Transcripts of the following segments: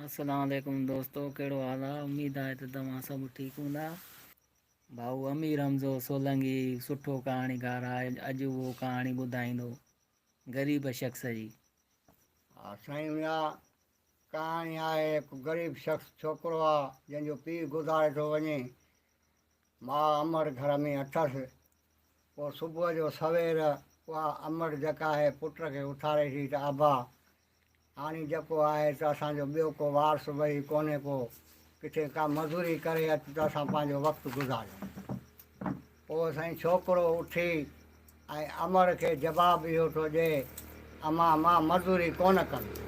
السلام عليڪم دوستو ڪهڙو حال آ اميد آهي ته توهان سڀ ٺيڪ هوندا. ڀائو امير حمزو سولنگي سٺو ڪهاڻيڪار آهي اڄ اهو ڪهاڻي ٻڌائيندو غريب شخص جي. ها سائين اها ڪهاڻي آهي هڪ غريب شخص ڇوڪرو آ جنهن جو پيء گذاري ٿو وڃي ماء امڙ گهر ۾ اٿس پوء صبح جو سوير اها امڙ جيڪا آهي پٽ کي اٿاري ٿي ته ابا هاڻي جيڪو آهي ته اسان جو ٻيو ڪو وارث وهي ڪونهي ڪو، ڪٿي ڪا مزوري ڪري اچ ته اسان پنهنجو وقت گذاريون. پوء سائين ڇوڪرو اٿي ۽ امڙ کي جواب اهو ٿو ڏئي، امان مان مزوري ڪونه ڪندس.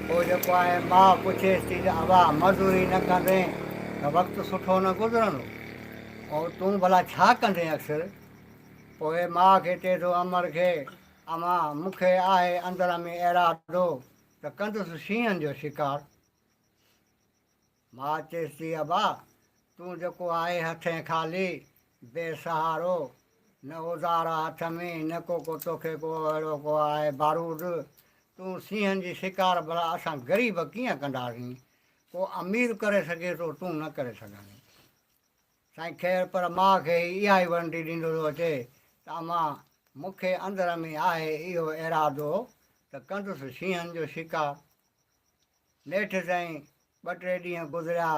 پوء جيڪو آهي ماء پڇيس ٿي ته ابا مزوري نه ڪندين ته وقت سٺو نه گذرندو ۽ تون ڀلا ڇا ڪندين اڪثر؟ پوء ماء کي چئي ٿو امڙ کي امان، مون کي آهي اندر ۾ ارادو ته ڪندس شينهن جو شڪار. ماء چيس ٿي، ابا، تون جيڪو آهي هٿين خالي، بي سهارو، نه اوزار آ هٿ ۾، نه ڪو ڪو توکي ڪو اهڙو ڪو آهي بارود. تون شينهن جي شڪار ڀلا اسان غريب ڪيئن ڪنداسين؟ ڪو امير ڪري سگهي ٿو، تون نه ڪري سگهندين. سائين خير پر ماء کي هي اها ئي ورنٽي ڏيندو ٿو اچي ته امان مون کي اندر ۾ آهي اهو ارادو ته ڪندس شينهن جو شڪار. نيٺ سائين ٻه ٽي ڏينهن گذريا،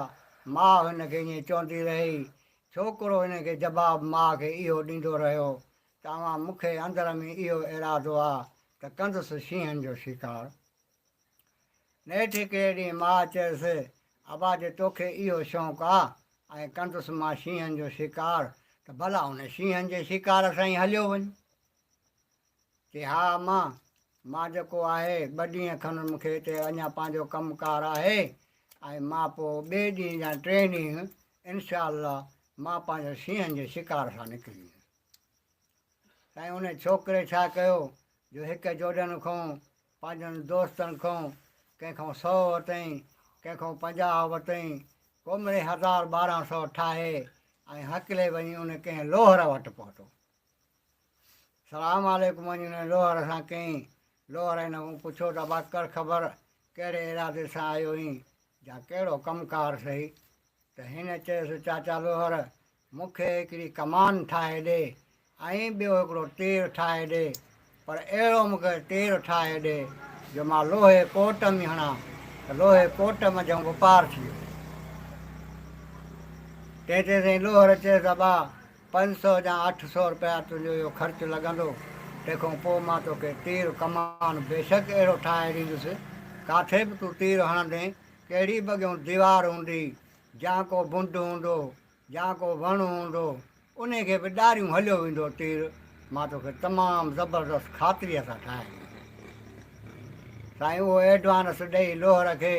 ماء هن کي ائين چوندي رهي، ڇوڪرو هن کي جواب ماء کي اهو ڏيندو رهيو ته امان مون کي اندر ۾ اهو ارادو آ ته ڪندس شينهن جو شڪار. نيٺ هڪڙي ڏينهن ماء چيس، ابا جي توکي اهو شوق آ ۽ ڪندس مان شينهن جو شڪار ته ڀلا ان شينهن جي شڪار سان ئي هليو وڃ. چي ها امان، مان جيڪو آهي ٻه ڏينهن کن مون کي هتي اڃا پنهنجو ڪم ڪار آهي ۽ مان پوء ٻئي ڏينهن يا ٽئين ڏينهن انشاء الله مان پنهنجو شينهن جي شڪار سان نڪري ويندس. سائين ان ڇوڪري ڇا ڪيو جو هڪ جوڏن کان پنهنجن دوستن کان ڪنهن کان سئو وتئين، ڪنهن کان 50 وتئين، ڪومڙي هزار 12 سئو ٺاهي ۽ هڪلي وڃي ان ڪنهن لوهر وٽ پهتو. سلام عليڪم وڃي ان لوهر سان ڪيائين. لوهر هن کان پڇيو ته ابا ڪر خبر ڪهڙي ارادي سان آيو آهين جا ڪهڙو ڪم ڪار سهي؟ ته هن چيس چاچا لوهر مون کي هڪڙي ڪمان ٺاهي ڏي ۽ ٻيو هڪڙو تير ٺاهي ڏي، پر اهڙو مون کي تير ٺاهي ڏي جو مان لوهي ڪوٽ ۾ هڻان ته لوهي ڪوٽ منجهئون وپار ٿي وڃي. تنهن تي سائين لوهر چيس ابا 500 يا 800 رپيا تنهنجو اهو خرچ لڳندو، تنهن کان پوء مان توکي تير ڪمان بيشڪ اهڙو ٺاهي ڏيندس، ڪاٿي به تون تير هڻندين، ڪهڙي به اڳيون ديوار هوندي، جا ڪو بنڊ هوندو، جا ڪو وڻ هوندو، انهي کي به ڏاريون هليو ويندو تير، مان توکي تمام زبردست خاطريء سان ٺاهي ڏيندس. سائين اهو ايڊوانس ڏئي لوهر کي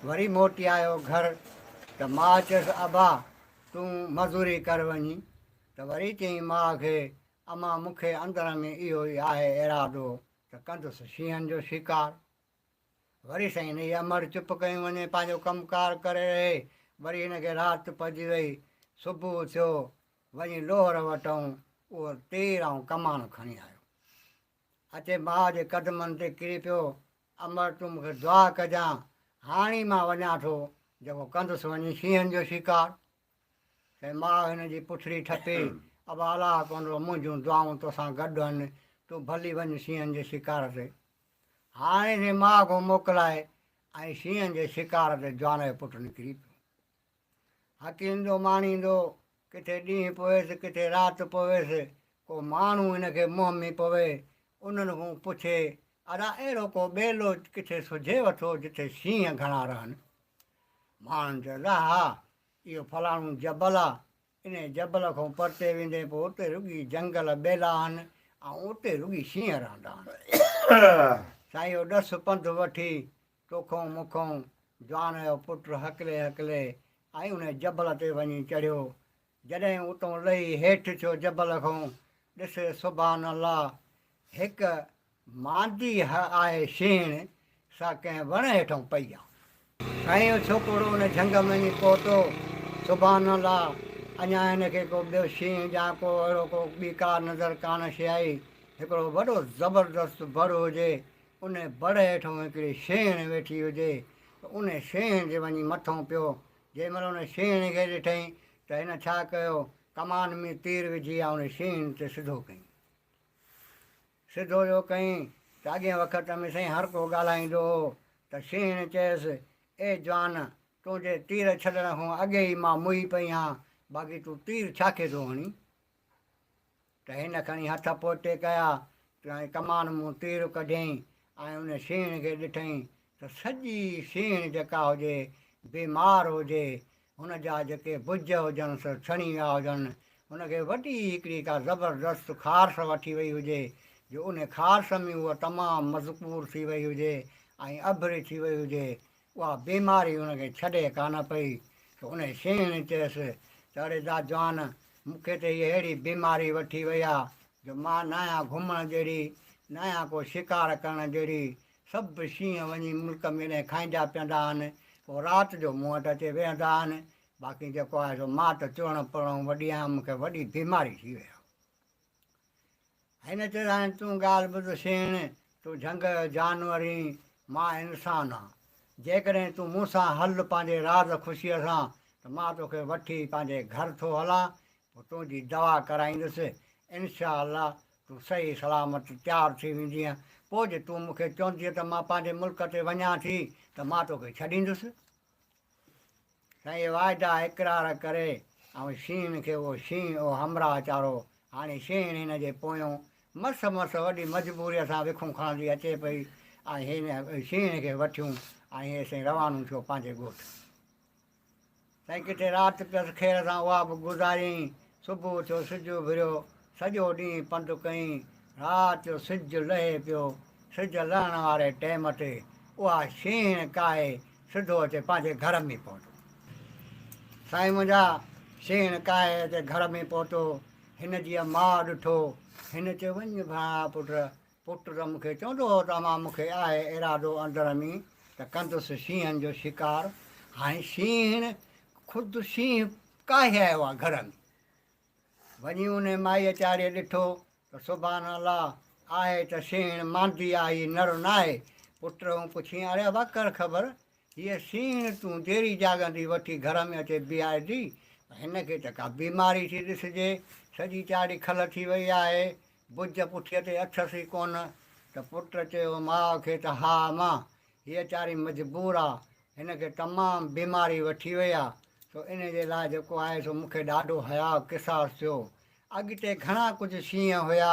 وري موٽي آيو گهر ته ماء چيس ابا تون مزوري ڪر وڃي ته وري چيائين ماء کي امان مون کي اندر ۾ اهو ئي آهي ارادو ته ڪندس شينهن جو شڪار. وري سائين انهيء امڙ چپ ڪيون وڃي پنهنجو ڪم ڪار ڪري رهي. وري هن کي رات پئجي وئي. صبح ٿيو، وڃي لوهر وٽئون اهو تير ۽ ڪمان کڻي آيو. اچي ماء جي قدمن تي ڪري پيو، امڙ تون مون کي دعا ڪجان، هاڻي مان وڃان ٿو، جيڪو ڪندس وڃي شينهن جو شڪار. سائين ماء هن جي پٺڙي ٺپي، ابا الله ڪندو منهنجون دعائون توسان گڏ هن، تون ڀلي وڃ شينهن جي شڪار تي. هاڻي سائين ماء کان موڪلائي ۽ شينهن جي شڪار تي جوان جو پٽ نڪري پيو. هڪليندو ماڻيندو ڪٿي ڏينهن پويس ڪٿي رات پويس، ڪو ماڻهو هن کي منهن ۾ پوي، انهن کان پڇي، ادا اهڙو ڪو ٻيلو ڪٿي سجهي وٺو جتي شينهن گهڻا رهن؟ ماڻهن چيو ته ها اهو فلاڻو جبل آ، انهيء جبل کان پرتي ويندين پوء اتي رڳي جنگل ٻيلا آهن ۽ اتي رڳي شينهن رهندا آهن. سائين اهو ڏس پنڌ وٺي توکئون مونکئون جوان جو پٽ هڪلي هڪلي ۽ انهيء جبل تي وڃي چڙهيو. جڏهن اتئون لهي هيٺ ٿيو جبل کان، ڏسي سبحان الله! هڪ ماندي آهي شينهڻ، سا ڪنهن وڻ هيٺئون پئي آ. سائين اهو ڇوڪرو ان جهنگ ۾ وڃي پهتو. سبحان الله! اڃا هن کي ڪو ٻيو شينهن يا ڪو اهڙو ڪو ٻي ڪا نظر ڪانه شيء آئي. هڪڙو وڏو زبردست بڙ هجي، ان بڙ هيٺئون هڪڙي شينهڻ ويٺي هجي. ته ان شينهن جي وڃي مٿئون پيو. جنهن مهل ان شينهن کي ڏٺئين ته هن ڇا ڪيو، ڪمان ۾ تير وجهي ۽ ان شينهن تي سڌو ڪيائين. سڌو جو ڪيائين ته اڳئين وقت ۾ سائين هر ڪو ڳالهائيندو هو ته شينهن چيس، اي جوان! تنهنجي تير ڇڏڻ کان اڳي ئي مان موئي پئي هان، باقي تون تير ڇا کي ٿو هڻين؟ ته هن کڻي هٿ پوئتي ڪيا ۽ ڪمان مون تير ڪڍيائين ۽ ان شينهڻ کي ڏٺائين ته سڄي شينهڻ جيڪا هجي بيمار هجي، هن جا جيڪي بج هجن سو ڇڻي ويا هجن، هن کي وڏي هڪڙي ڪا زبردست خارس وٺي وئي هجي جو ان خارس ۾ هوء تمام مذڪور ٿي وئي هجي ۽ اڀري ٿي وئي هجي، اها بيماري هن کي ڇڏي ڪانه پئي ته ان شينهڻ چيس ته اڙي دا جوان مون کي ته هيء اهڙي بيماري وٺي وئي آ جو مان ناهيان گهمڻ جهڙي، ناهيان ڪو شڪار ڪرڻ جهڙي. سڀ شينهن وڃي ملڪ ۾ اڏهن کائيندا پيئندا آهن، پوء رات جو مون وٽ اچي ويهندا آهن، باقي جيڪو آهي سو مان ته چرڻ پرڻ وڏي آهيان، مون کي وڏي بيماري ٿي وئي آ. هن چيس هاڻي تون ڳالهه ٻڌ شينهڻ، تون جهنگ جو جانور اين، مان انسان آن. جيڪڏهن تون مون سان هل پنهنجي راز خوشيء سان ته مان توکي وٺي پنهنجي گهر ٿو هلان، پوء تنهنجي دوا ڪرائيندس، انشاء الله تون صحيح سلامت تيار ٿي ويندينء. پوء جي تون مون کي چوندينء ته مان پنهنجي ملڪ تي وڃان ٿي ته مان توکي ڇڏيندس. سائين اهي واعدا اقرار ڪري ۽ شينهن کي اهو شينهن اهو همراهه چارو هاڻي شينهن هن جي پويون مس مس وڏي مجبوريء سان وکون کڻندي اچي پئي ۽ هن شينهن کي وٺيون ۽ هي سائين روانو ٿيو پنهنجي ڳوٺ. سائين ڪٿي رات پيس خير سان اها به گذاريائين. صبح ٿيو سج اڀريو، سڄو ڏينهن پنڌ ڪيائين. رات جو سج لهي پيو. سج لهڻ واري ٽيم تي اها شينهڻ ڪاهي سڌو اچي پنهنجي گهر ۾ پهتو. سائين منهنجا شينهڻ ڪاهي اچي گهر ۾ پهتو. هن جي ماء ڏٺو. هن چيو وڃ ڀاء پٽ، پٽ ته مون کي چوندو هو ته امان مون کي آهي ارادو اندر ۾ ته ڪندس شينهن جو شڪار. هاڻي شينهڻ خود شينهن ڪاهي آيو آهي گهر ۾. وڃي ان مائيء چاڙهي ڏٺو ته سبحان الله آهي ته شينهڻ ماندي آهي هي نر ناهي. پٽ هون پڇين اڙي ابا ڪر خبر هيء شينهڻ تون ديري جاڳندي وٺي گهر ۾ اچي بيهاريندي پر هن کي ته ڪا بيماري ٿي ڏسجي سڄي چاڙهي کل ٿي وئي آهي. بج پٺيء تي اٿس ئي ڪونه ته پٽ چيو ماء کي ته ها امان، هيء چاري مجبور آ، هن کي تمام بيماري وٺي وئي آ، سو ان جي لاء جيڪو آهي سو مون کي ڏاڍو حياء قصاص ٿيو. اڳتي گهڻا ڪجهه شينهن هيا،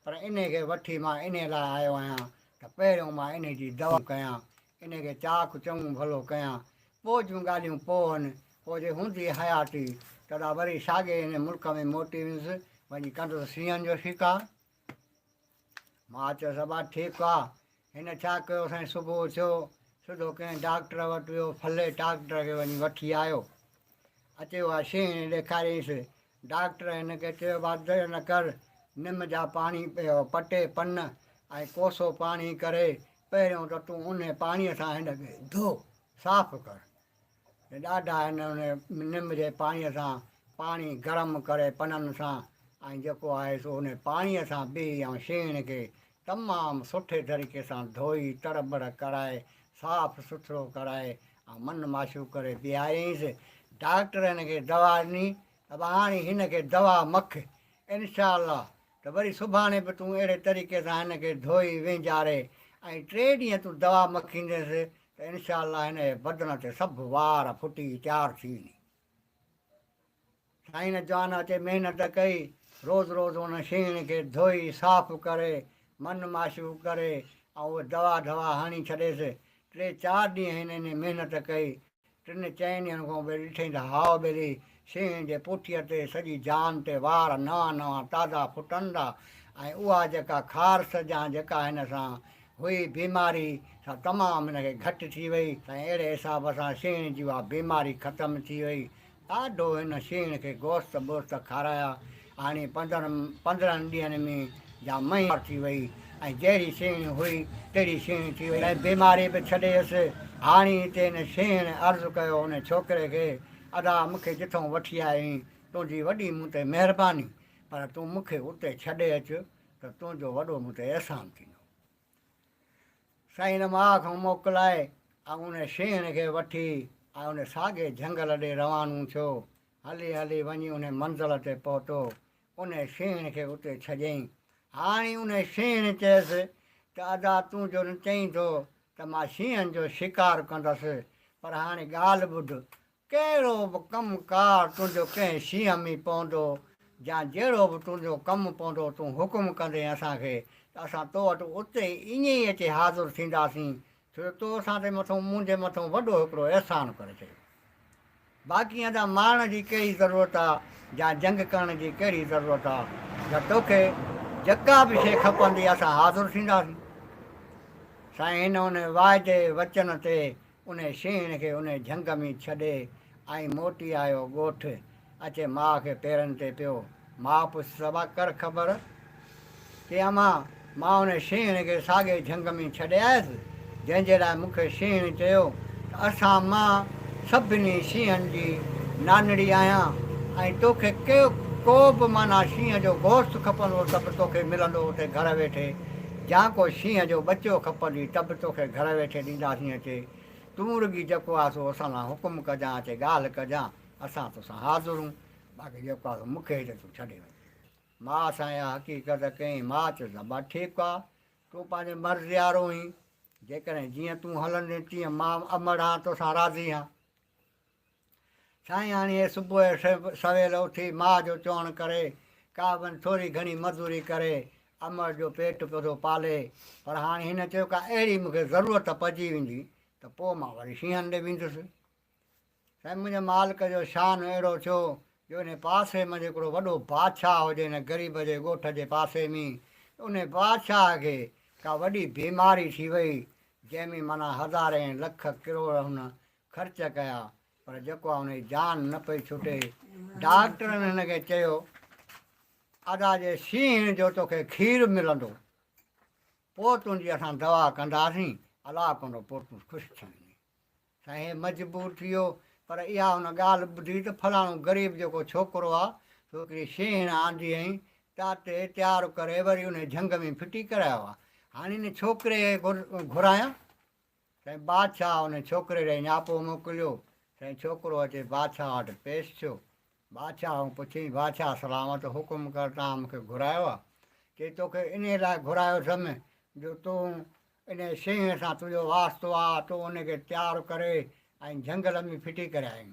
پر انهي کي وٺي مان انهي لاء آيو آهيان ته پهريون مان انهي جي دوا ڪيان، انهي کي چاڪ چڱو ڀلو ڪيان، پوء جون ڳالهيون پوء هن، پوء جي هوندي حياتي، تڏا وري ساڳئي هن ملڪ ۾ موٽي ويندس، وڃي ڪندس شينهن جو شڪار. مان چيس، ابا ٺيڪ آ. هن ڇا ڪيو سائين صبح ٿيو، سڌو ڪنهن ڊاڪٽر وٽ ويو، ڦلي ڊاڪٽر کي وڃي وٺي آيو. اچي اها شينهڻ ڏيکاريائينس. ڊاڪٽر هن کي چيو، ابا دير نه ڪر، نم جا پاڻي پٽي پن ۽ ڪوسو پاڻي ڪري، پهريون ته تون انهي پاڻيء سان هن کي ڌو، صاف ڪر. ته ڏاڍا هن ان نم جي پاڻيء سان پاڻي گرم ڪري پنن سان ۽ جيڪو آهي سو ان پاڻيء سان بيهي ۽ شينهڻ کي تمام سٺي طريقي سان ڌوئي تڙ بڙ ڪرائي صاف سٿرو ڪرائي ۽ من معشوق ڪري بيهاريائينس. ڊاڪٽر هن کي دوا ڏني ته ابا هاڻي هن کي دوا مک انشاء الله ته وري سڀاڻي به تون اهڙي طريقي سان هن کي ڌوئي وهنجاري ۽ ٽي ڏينهن تون دوا مکيندينس ته انشاء الله هن جي بدن تي سڀ وار ڦٽي تيار ٿي ويندي. سائين جوان اچي محنت ڪئي، روز روز ان شينهڻ کي ڌوئي صاف ڪري، من معشوق ڪري ۽ اهي دوا ڍوا هڻي ڇڏيس. ٽي چار ڏينهن هن انهي محنت ڪئي. ٽن چئن ڏينهن کان پوء ڏٺائين ته هاء ٻيلي، شينهن جي پٺيء تي سڄي جان تي وار نوان نوان تازا ڦٽن ٿا ۽ اها جيڪا خارس يا جيڪا هن سان هئي بيماري سا تمام هن کي گهٽ ٿي وئي ۽ اهڙي حساب سان شينهن جي اها بيماري ختم ٿي وئي. ڏاڍو هن شينهن کي گوشت ٻوشت کارايا. هاڻي 15 ڏينهن ۾ جا مهينو ٿي وئي ۽ جهڙي شينهڻ هئي تهڙي شينهڻ ٿي وئي ۽ بيماري به ڇڏيس. هاڻي هتي هن شينهڻ عرض ڪيو ان ڇوڪري کي، ادا مون کي جٿئون وٺي آيو آهين تنهنجي وڏي مون تي مهرباني، پر تون مون کي اتي ڇڏي اچ ته تنهنجو وڏو مون تي احسان ٿيندو. سائين هن ماء کان موڪلائي ۽ ان شينهن کي وٺي ۽ ان ساڳئي جهنگل ڏي روانو ٿيو. هلي هلي وڃي ان منزل تي پهتو. ان شينهن کي اتي ڇڏيائين. هاڻي ان شينهن چيس ته ادا تون جو نه چئين ٿو ته مان شينهن جو شڪار ڪندس، پر هاڻي ڳالهه ٻڌ، ڪهڙو به ڪم ڪار تنهنجو ڪنهن شينهن ۾ پوندو يا جهڙو به تنهنجو ڪم پوندو تون حڪم ڪندين اسان کي ته اسان تو وٽ اتي ائين ئي اچي حاضر ٿينداسين ڇو جو تو اسان تي مٿون منهنجي مٿون وڏو هڪڙو احسان ڪري ڇڏيو. باقي ادا مارڻ جي ڪهڙي ضرورت آ يا جنگ ڪرڻ جي ڪهڙي ضرورت آ جا توکي جيڪا به شيء کپندي اسان حاضر ٿينداسين. سائين هن ان واعدي وچن تي انهيء شينهن کي انهيء جهنگ ۾ ڇڏي ۽ موٽي آيو ڳوٺ. اچي ماء کي پيرن تي پيو. ماء پڇيس، ابا ڪر خبر؟ چي، امان، مان انهيء شينهن کي ساڳئي جهنگ ۾ ڇڏي آيس، جنهن جي لاء مون کي شينهن چيو ته اسان مان سڀني شينهن جي نانڙي آهيان ۽ توکي ڪو به معنيٰ شينهن جو گوشت کپندو ته به توکي ملندو اتي گهر ويٺي. جا ڪو شينهن جو ٻچو کپندي ته به توکي گهر ويٺي ڏينداسين اچي تون رڳي جيڪو آ سو اسان سان حڪم ڪجان اچي ڳالهه ڪجان اسان توسان حاضر هون باقي جيڪو آ سو مون کي هتي تون ڇڏي وڃ. ماء سان اها حقيقت ڪيائين ماء چيس ابا ٺيڪ آ تون پنهنجي مرضي وارو هين جيڪڏهن جيئن تون هلندين تيئن مان امڙ هان توسان راضي هان. سائين هاڻي هي صبح جو سويل اٿي ماء جو چوڻ ڪري ڪا وڃ ٿوري گهڻي مزوري ڪري امڙ جو پيٽ پيو ٿو پالي پر هاڻي هن چيو ڪا اهڙي مون کي ضرورت پئجي ويندي ته پوء مان وري شينهن ڏي ويندس. سائين منهنجي مالڪ جو شان اهڙو ٿيو جو انهي پاسي منجهه هڪڙو وڏو بادشاهه هجي هن غريب جي ڳوٺ جي پاسي ۾ انهي بادشاهه کي ڪا وڏي بيماري ٿي وئي جنهن ۾ معنيٰ هزارين لک ڪروڙ هن خرچ ڪيا پر جيڪو آ ان جي جان نه پئي ڇٽي. ڊاڪٽرن هن کي چيو ادا جي شينهن جو توکي کير ملندو پوء تنهنجي اسان دوا ڪنداسين الله ڪندو پوء تون خوش ٿي ويندين. سائين هي مجبور ٿي ويو پر اها هن ڳالهه ٻڌي ته فلاڻو غريب جيڪو ڇوڪرو آ سو هڪڙي شينهڻ آندي ۽ تاتي تيار ڪري وري ان جهنگ ۾ ڦٽي ڪرايو آ هاڻي ان ڇوڪري کي گهرايان. سائين بادشاهه ان ڇوڪري ڏي نياپو موڪليو. سائين ڇوڪرو اچي بادشاهه وٽ پيش ٿيو. بادشاهه کان پڇيائين، بادشاهه سلامت حڪم ڪر توهان مون کي گهرايو آ؟ چي توکي انهيء لاء گهرايو اٿم جو تون انهيء شينهن سان تنهنجو واسطو آ، تون ان کي تيار ڪري ۽ جهنگل ۾ ڦٽي ڪري آئين.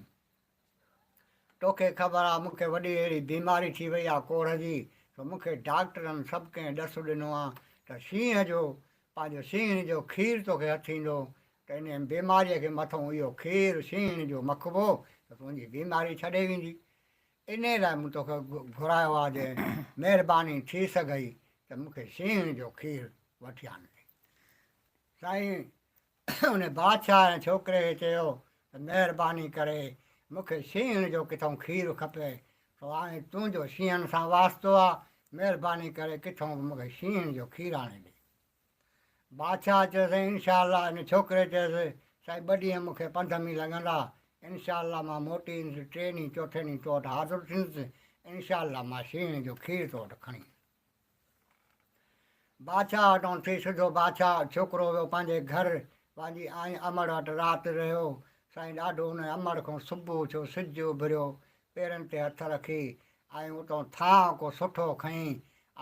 توکي خبر آ مون کي وڏي اهڙي بيماري ٿي وئي آ ڪوڙهه جي، سو مون کي ڊاڪٽرن سڀ ڪنهن ڏس ڏنو آ ته شينهن جو پنهنجو شينهن جو کير توکي هٿ ايندو ته ان بيماريء کي مٿئون اهو کير شينهن جو مکبو ته تنهنجي بيماري ڇڏي ويندي. انهيء لاء مون توکي گهرايو آ جي مهرباني ٿي سگهئي ته مون کي شينهن جو کير وٺي آڻ ڏي. سائين ان بادشاهه ۽ ڇوڪري کي چيو ته مهرباني ڪري مون کي شينهن جو ڪٿئون کير کپي، سو هاڻي تنهنجو شينهن سان واسطو آ، مهرباني ڪري ڪٿئون به مون کي شينهن جو کير آڻي ڏي. بادشاهه چيس سائين انشاء الله، ان ڇوڪري چيس سائين ٻه ڏينهن مون کي پنڌ ۾ لڳندا، انشاء الله مان موٽي ايندس ٽئين ڏينهن چوٿين ڏينهن تو وٽ حاضر ٿيندس، انشاء الله مان شينهن جو کير تو وٽ کڻي ايندس. بادشاهه وٽان ٿي سڌو بادشاهه ڇوڪرو ويو پنهنجي گهر پنهنجي آئي امڙ وٽ رات رهيو. سائين ڏاڍو ان امڙ کان صبح ٿيو سج اڀريو پيرن تي هٿ رکي ۽ اتان ٿانء ڪو سٺو کنئي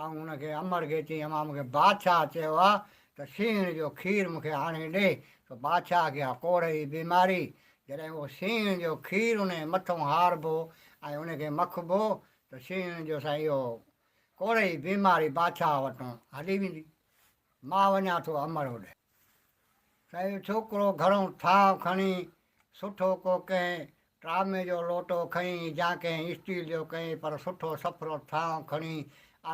۽ ان کي امڙ کي چيائين امان مون کي بادشاهه چيو آ ته شينهن جو کير مون کي آڻي ڏي سو بادشاهه کي آ ڪوڙهه جي بيماري جڏهن اهو شينهن جو کير ان جي مٿئون هاربو ۽ ان کي مکبو ته شينهن جو سائين اهو ڪوڙهي بيماري بادشاهه وٽان هلي ويندي. مان وڃان ٿو امڙ اوڏي. سائين ڇوڪرو گهرئون ٿانء کڻي، سٺو ڪو ڪنهن ٽرامي جو لوٽو کڻي يا ڪنهن اسٽيل جو کڻي پر سٺو سڦرو ٿانء کڻي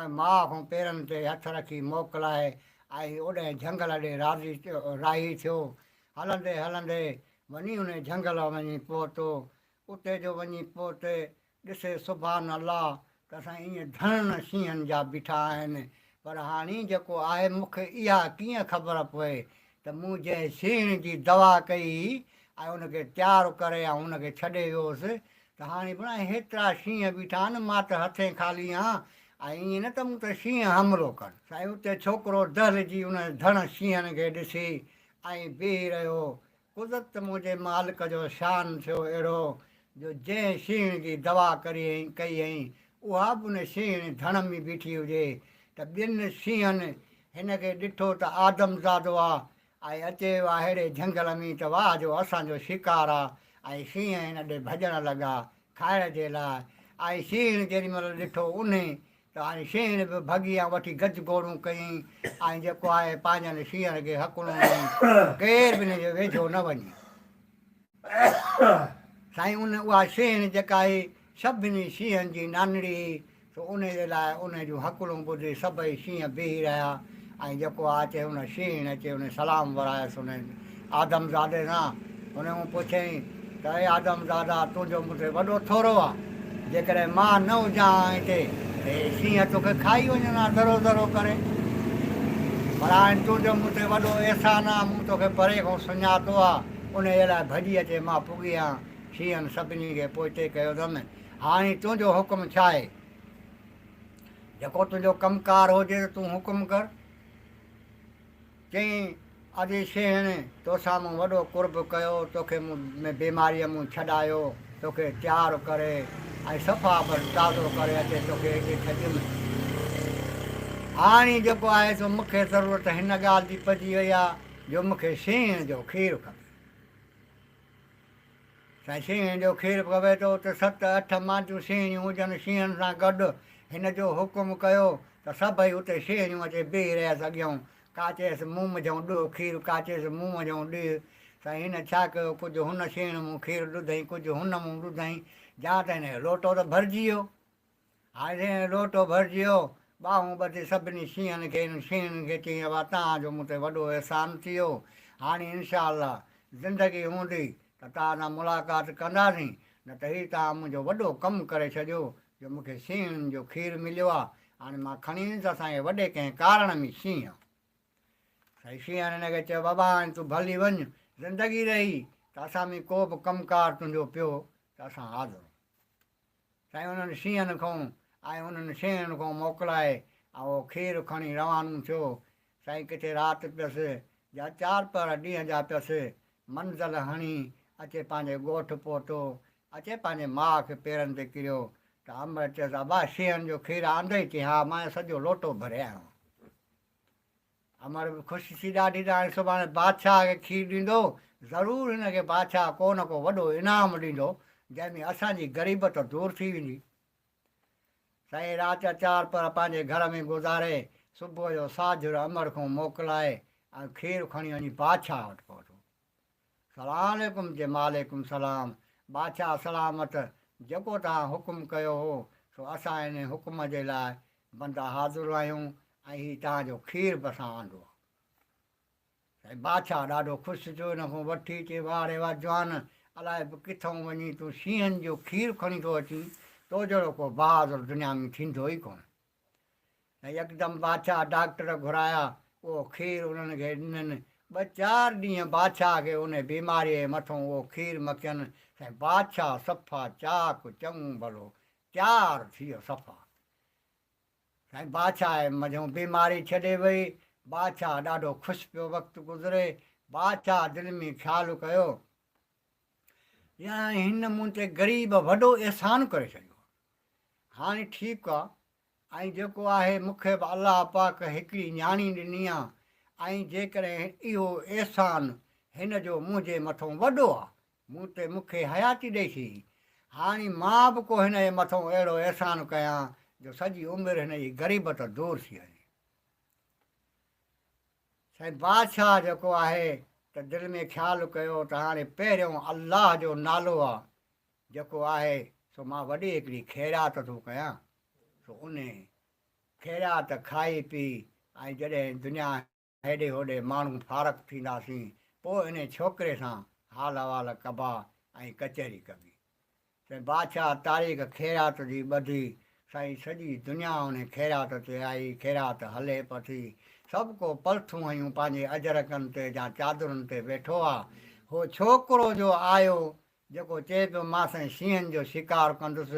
۽ ماء کان پيرن تي هٿ رکي موڪلائي ۽ اوڏانهن جهنگل ڏي راضي راهي ٿيو. هلندي هلندي وڃي انهي جهنگل وڃي پهتو. اتي جو وڃي پهتي ڏسي سبحان الله ته اسان ائين ڌڻ شينهن جا بيٺا آهن پر هاڻي جيڪو آهي مون کي اها ڪيئن خبر پوي ته مون جنهن شينهن جي دوا ڪئي هئي ۽ ان کي تيار ڪري ۽ ان کي ڇڏي ويو هوس ته هاڻي بڻا هيترا شينهن بيٺا آهن مان ته هٿين خالي آهيان ۽ ائين نه ته مون تي شينهن حملو ڪن. سائين اتي ڇوڪرو دهلجي ان ڌڻ شينهن کي ڏسي ۽ بيهي رهيو. قدرت منهنجي مالڪ جو شان ٿيو اهڙو جو جنهن شينهن جي دوا ڪري ۽ ڪئي ۽ اها به ان شينهڻ ڌڻ ۾ بيٺي هجي ته ٻين شينهن هن کي ڏٺو ته آدمزادو آ ۽ اچي ويو آ ههڙي جهنگل ۾ ته واهه جو اسان جو شڪار آ ۽ شينهن هن ڏي ڀڄڻ لڳا کائڻ جي لاء ۽ شينهڻ جيڏي مهل ڏٺو انهي ته هاڻي شينهن به ڀڳي ۽ وٺي گج گوڙون ڪيائين ۽ جيڪو آهي پنهنجن شينهن کي هڪلون ڏنائين ته ڪير به هن جي ويجهو نه وڃي. سائين ان اها شينهن جيڪا هئي سڀني شينهن جي نانڙي هئي سو انهي جي لاء انهي جون هڪلون ٻڌي سڀئي شينهن بيهي رهيا ۽ جيڪو آ اچي ان شينهن اچي انهي سلام ورايس انهي آدم زادي سان انهي مون پڇيائين ته اي آدم زادا تنهنجو مون تي وڏو ٿورو آ جيڪڏهن مان نه هجان ها هتي ته اهي شينهن توکي کائي وڃن ها ذرو ذرو ڪري. پر هاڻي تنهنجو مون تي وڏو احسان آ، مون توکي پري کان سڃاتو آ، انهيء لاء ڀڄي اچي مان پڳي آهيان. شينهن سڀني کي پوئتي ڪيو اٿم. هاڻي تنهنجو حڪم ڇا آهي؟ جيڪو تنهنجو ڪم ڪار هجي ته تون حڪم ڪر. چيائين، ادي شينهڻ، توسان مون وڏو قرب ڪيو، توکي مون ۾ بيماريء مون ڇڏايو، توکي تيار ڪري ۽ صفا بس تازو ڪري اچي توکي هتي ڇڏيم. هاڻي جيڪو آهي سو مون کي ضرورت هن ڳالهه جي پئجي وئي آهي جو مون کي شينهڻ جو کير کپي. سائين شينهن جو کير پوي ٿو ته ست اٺ مانجون شينهڻيون هجن شينهن سان گڏ هن جو حڪم ڪيو ته سڀئي اتي شينهڻيون اچي بيهي رهيس اڳيئون ڪا چيس مون منجهئون ڏهه کير ڪا چيس مون منجهئون ڏهه سائين هن ڇا ڪيو ڪجهه هن شينهڻ مون کير ڏڌئين ڪجهه هن مون ڏڌئين جا ته هن جو لوٽو ته ڀرجي ويو. هاڻي لوٽو ڀرجي ويو. ٻانهون ٻڌي سڀني شينهن کي انهن شينهن کي چيائين ابا توهان جو مون تي وڏو احسان ٿي ويو. هاڻي انشاء الله زندگي هوندي ته توهان سان ملاقات ڪنداسين نه ته هي توهان منهنجو وڏو ڪم ڪري ڇڏيو جو مون کي شينهن جو کير مليو آ. هاڻي مان کڻي ويندس اسان کي وڏي ڪنهن ڪارڻ ۾ شينهن. سائين شينهن هن کي چيو بابا هاڻي تون ڀلي وڃ زندگي رهي ته اسان ۾ ڪو به ڪم ڪار تنهنجو پيو ته اسان حاضر. سائين انهن شينهن کان ۽ انهن شينهن کان موڪلائي ۽ اهو کير کڻي روانو ٿيو. سائين ڪٿي رات پيس يا چار پهر ڏينهن جا پيس، منزل هڻي اچي پنهنجي ڳوٺ پهتو. اچي پنهنجي ماء کي پيرن تي ڪريو ته امڙ چيس ابا شينهن جو کير آندئي؟ چيائين ها مان سڄو لوٽو ڀري آيو آهيان. امڙ به خوش ٿي ڏاڍي ته هاڻي سڀاڻي بادشاهه کي کير ڏيندو، ضرور هن کي بادشاهه ڪو نه ڪو وڏو انعام ڏيندو، جنهن ۾ اسان جي غريبت دور ٿي ويندي. سائين رات جا چار پهر پنهنجي گهر ۾ گذاري، صبح جو ساجهر امڙ کان موڪلائي ۽ کير کڻي وڃي بادشاهه وٽ پهتو. سلام عليڪم چي وعليڪم سلام، بادشاهه سلامت، جيڪو توهان حڪم ڪيو هو، سو اسان انهي حڪم جي لاء بندا حاضر آهيون ۽ هي توهان جو کير به اسان آندو آهي. سائين بادشاهه ڏاڍو خوش ٿيو، ان کان وٺي چي واهه ري واهه جوان، الائي به ڪٿئون وڃي تون شينهن جو کير کڻي ٿو اچين، تو جهڙو ڪو بهادر دنيا ۾ ٿيندو ئي ڪونه. ۽ يڪدم بادشاهه ڊاڪٽر گهرايا، اهو کير انهن کي ڏنن. ٻه چار ڏينهن بادشاهه کي انهي بيماريء جي مٿئون اهو کير مکين. سائين بادشاهه صفا چاڪ چڱو ڀلو تيار ٿي ويو صفا. سائين بادشاهه جي منجهئون بيماري ڇڏي وئي. بادشاهه ڏاڍو خوش پيو وقت گذري. بادشاهه دل ۾ خيال ڪيو. يا هن مون تي غريب وڏو احسان ڪري ڇڏيو. هاڻي ٺيڪ آ ۽ جيڪو آهي مون کي به الله پاڪ هڪڙي نياڻي ڏني آ ۽ جيڪڏهن اهو احسان هن جو منهنجي مٿئون وڏو آ مون تي مون کي حياتي ڏئي ڇڏي هاڻي مان به ڪو هن جي مٿئون اهڙو احسان ڪيان جو سڄي عمر هن جي غريبت دور ٿي وڃي. سائين بادشاهه جيڪو آهي ته دل ۾ خيال ڪيو ته هاڻي پهريون الله جو نالو آ جيڪو آهي سو مان وڏي هڪڙي خيرات ٿو ڪيان، سو انهي خيرات کائي پي ۽ جڏهن دنيا هيڏي هوڏي ماڻهو فارغ ٿينداسين پوء انهي ڇوڪري سان حال احوال ڪبا ۽ ڪچهري ڪبي. سائين بادشاهه تاريخ خيرات جي ٻڌي، سائين سڄي دنيا انهي خيرات تي آئي، خيرات هلي پٿي، سڀ ڪو پلٿون هنيون پنهنجي اجرڪن تي جا چادرن تي ويٺو آ، هو ڇوڪرو جو آيو جيڪو چئي پيو مان سائين شينهن جو شڪار ڪندس،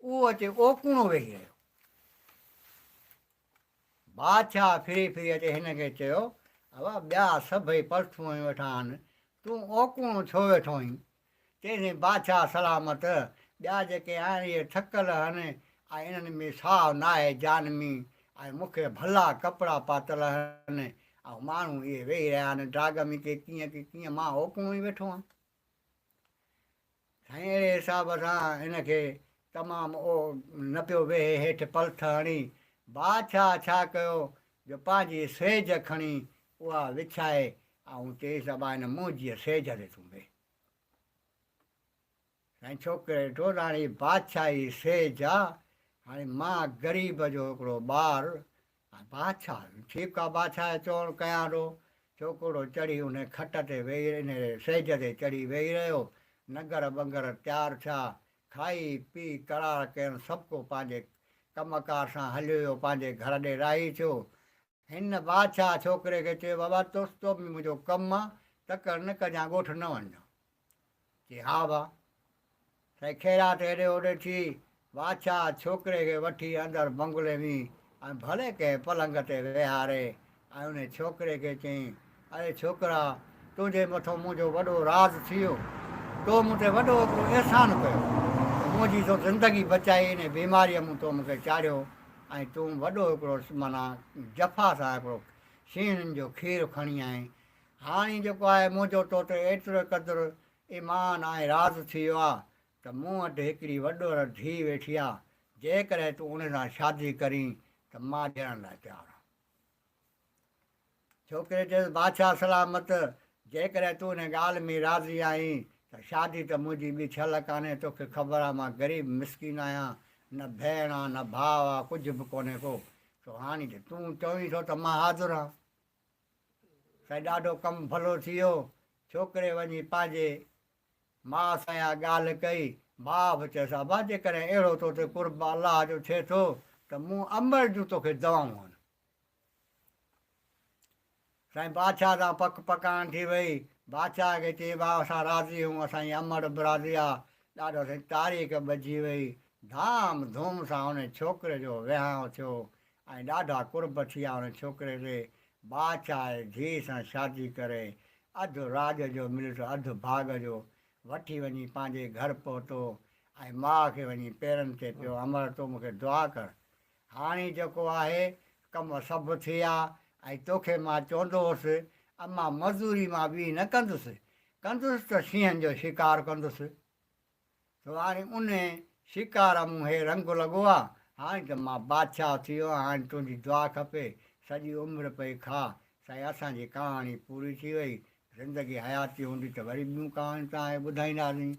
اهو اچي اوڪوڻو ويهي رهيو. بادشاهه ڦري ڦري اچي هن کي چيو، ابا ٻيا سڀئي پلٿون هنيون ويٺا آهن، تون اوڪوڻو ڇو ويٺو آهين؟ چيائين بادشاهه سلامت، ٻيا جيڪي آهن اهي ٿڪل آهن ۽ انهن ۾ ساهه ناهي جان ۾ ۽ مون کي ڀلا ڪپڙا پاتل آهن ۽ ماڻهو اهي ويهي رهيا آهن ڊاڳ ۾ ڪي ڪيئن ڪي ڪيئن مان اوڪوڻو ئي ويٺو آهيان. سائين اهڙي حساب سان هن کي تمام او نه پيو ويهي هيٺ پلٿ هڻي بادشاهه ڇا ڪيو جو پنهنجي سيج کڻي اها وڇائي ۽ چيس ابا هن منهنجيء سيج تي تون ويهه. سائين ڇوڪري ڏٺو ته هاڻي بادشاهي سيج آ، هاڻي مان غريب جو هڪڙو ٻار ۽ بادشاهه، ٺيڪ آ بادشاهه جو چوڻ ڪيان ٿو. ڇوڪرو چڙهي انهي کٽ تي ويهي انهي سيج تي چڙهي ويهي رهيو. ننگر ٻنگر تيار ٿيا، کائي پي قرار ڪين سڀڪو پنهنجي ڪم ڪار سان هليو ويو پنهنجي گهر ڏي راهي ٿيو. هن بادشاهه ڇوڪري کي چيو، بابا تو ۾ منهنجو ڪم آ، تڪڙ نه ڪجان ڳوٺ نه وڃجان. چي ها با. سائين خيرات هيڏي هوڏي ٿي، بادشاهه ڇوڪري کي وٺي اندر بنگلي ۾ ۽ ڀلي ڪنهن پلنگ تي ويهاري ۽ انهي ڇوڪري کي چيائين، اڙي ڇوڪرا! تنهنجي مٿو منهنجو وڏو راز ٿي ويو. تو مون تي وڏو هڪڙو احسان ڪيو ته منهنجي تو زندگي بچائي انهي بيماريء مون تو مون کي چاڙهيو ۽ تون وڏو هڪڙو معنيٰ جفا سان هڪڙو شينهن جو کير کڻي آئين. هاڻي جيڪو آهي منهنجو تو تي ايترو قدر ايمان ۽ راز ٿي ويو آ ته مون وٽ هڪڙي وڏور ڌيء ويٺي آ، جيڪڏهن تون ان سان شادي ڪرين ته مان ڏيڻ لاء تيار آهيان. ڇوڪري چيس، بادشاهه سلامت، جيڪڏهن تون ان ڳالهه ۾ راضي آهين ته شادي ته منهنجي ٻي ٿيل ڪانهي، توکي خبر آ مان غريب مسڪين آهيان، نه ڀيڻ آ نه ڀاء آ، ڪجهه به ڪونهي ڪو، سو هاڻي جي تون چوين ٿو ته مان حاضر آهيان. سائين ڏاڍو ڪم ڀلو ٿي ويو. ڇوڪري وڃي پنهنجي ماء سان اها ڳالهه ڪئي. ماء به چيس، ابا جيڪڏهن اهڙو تو تي قرب الله جو ٿئي ٿو ته مون امڙ جون توکي دعائون آهن. سائين بادشاهه سان پڪ پڪان ٿي وئي. بادشاهه کي چيائين، ڀاء اسان راضي آهيون، اسان جي امڙ به راضي آ. ڏاڍو سائين تاريخ ٻڌي وئي. ڌام ڌوم سان ان ڇوڪري جو وهانء ٿيو ۽ ڏاڍا قرب ٿيا ان ڇوڪري تي. بادشاهه جي ڌيء سان شادي ڪري، اڌ راڄ جو مليس اڌ ڀاڳ جو، وٺي وڃي پنهنجي گهر پهتو ۽ ماء کي وڃي پيرن تي پيو، امڙ تون مون کي دعا ڪر. هاڻي جيڪو آهي ڪم سڀ ٿيا ۽ توکي مان چوندو هوس، اما مزوري مان ٻي نه ڪندس، ڪندس ته شينهن جو شڪار ڪندس. سو هاڻي انهي شڪار مون هي رنگ لڳو آ، هاڻي ته مان بادشاهه ٿي ويو آهيان، هاڻي تنهنجي دعا کپي، سڄي عمر پئي کاء. سائين اسان جي ڪهاڻي پوري ٿي وئي، زندگي حياتي هوندي ته وري ٻيون ڪهاڻيون توهان کي ٻڌائينداسين.